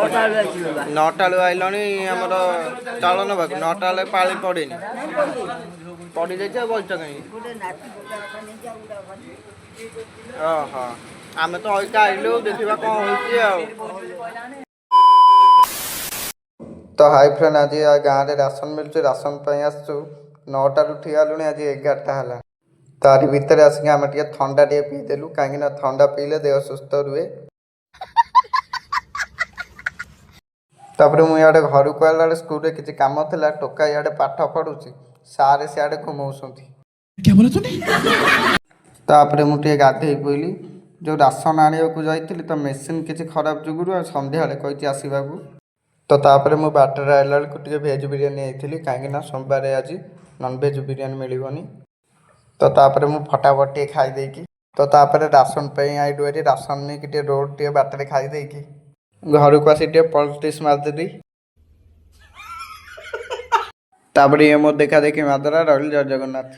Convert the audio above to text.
9ଟା ବେଳୁ ଆଇଲଣି ଆମର ଚାଉଳ ନେବାକୁ। 9ଟା ବେଳେ ପାଳି ପଡ଼ିନି, ପଡ଼ିଯାଇଛି ଆଉ ବସିଛ କାହିଁକି? ଓହୋ, ଆମେ ତ ଅଇକା ଆଇଲୁ, ଦେଖିବା କ'ଣ ହେଉଛି ଆଉ। ତ ହାଇ ଫ୍ରେଣ୍ଡ, ଆଜି ଗାଁରେ ରାସନ ମିଳୁଛି, ରାସନ ପାଇଁ ଆସିଛୁ। 9ଟାରୁ ଠିଆ ହେଲୁଣି, ଆଜି 11ଟା ହେଲା। ତାରି ଭିତରେ ଆସିକି ଆମେ ଟିକେ ଥଣ୍ଡା ଟିକେ ପିଇଦେଲୁ, କାହିଁକିନା ଥଣ୍ଡା ପିଇଲେ ଦେହ ସୁସ୍ଥ ରୁହେ। ତାପରେ ମୁଁ ଇଆଡ଼େ ଘରକୁ ଆଇଲା ବେଳେ ସ୍କୁଲରେ କିଛି କାମ ଥିଲା। ଟୋକା ଇଆଡ଼େ ପାଠ ପଢ଼ୁଛି, ସାର୍ ସିଆଡ଼େ ଘୁମଉଛନ୍ତି। ତାପରେ ମୁଁ ଟିକେ ଗାଧେଇ ପଇଲି। ଯେଉଁ ରାସନ ଆଣିବାକୁ ଯାଇଥିଲି, ତ ମେସିନ୍ କିଛି ଖରାପ ଯୋଗୁରୁ ଆଉ ସନ୍ଧ୍ୟାବେଳେ କହିଛି ଆସିବାକୁ। ତ ତାପରେ ମୁଁ ବାଟରେ ଆଇଲା ବେଳକୁ ଟିକେ ଭେଜ୍ ବିରିୟାନୀ ହେଇଥିଲି, କାହିଁକିନା ସୋମବାର ଆଜି ନନଭେଜ୍ ବିରିୟାନୀ ମିଳିବନି। ତ ତାପରେ ମୁଁ ଫଟାଫଟ ଟିକେ ଖାଇଦେଇକି, ତ ତାପରେ ରାସନ ପାଇଁ ଆଇଲୁ ଭାରି। ରାସନ ନେଇକି ଟିକେ ରୋଡ଼ ଟିକେ ବାଟରେ ଖାଇଦେଇକି ଘରକୁ ଆସି ଟିକେ ପଲ୍ଟିସ୍ ମାରିଦେଲି। ତାପରେ ଇଏ ମୋ ଦେଖା ଦେଖି ମାଦରା ରହିଲି। ଜୟ ଜଗନ୍ନାଥ।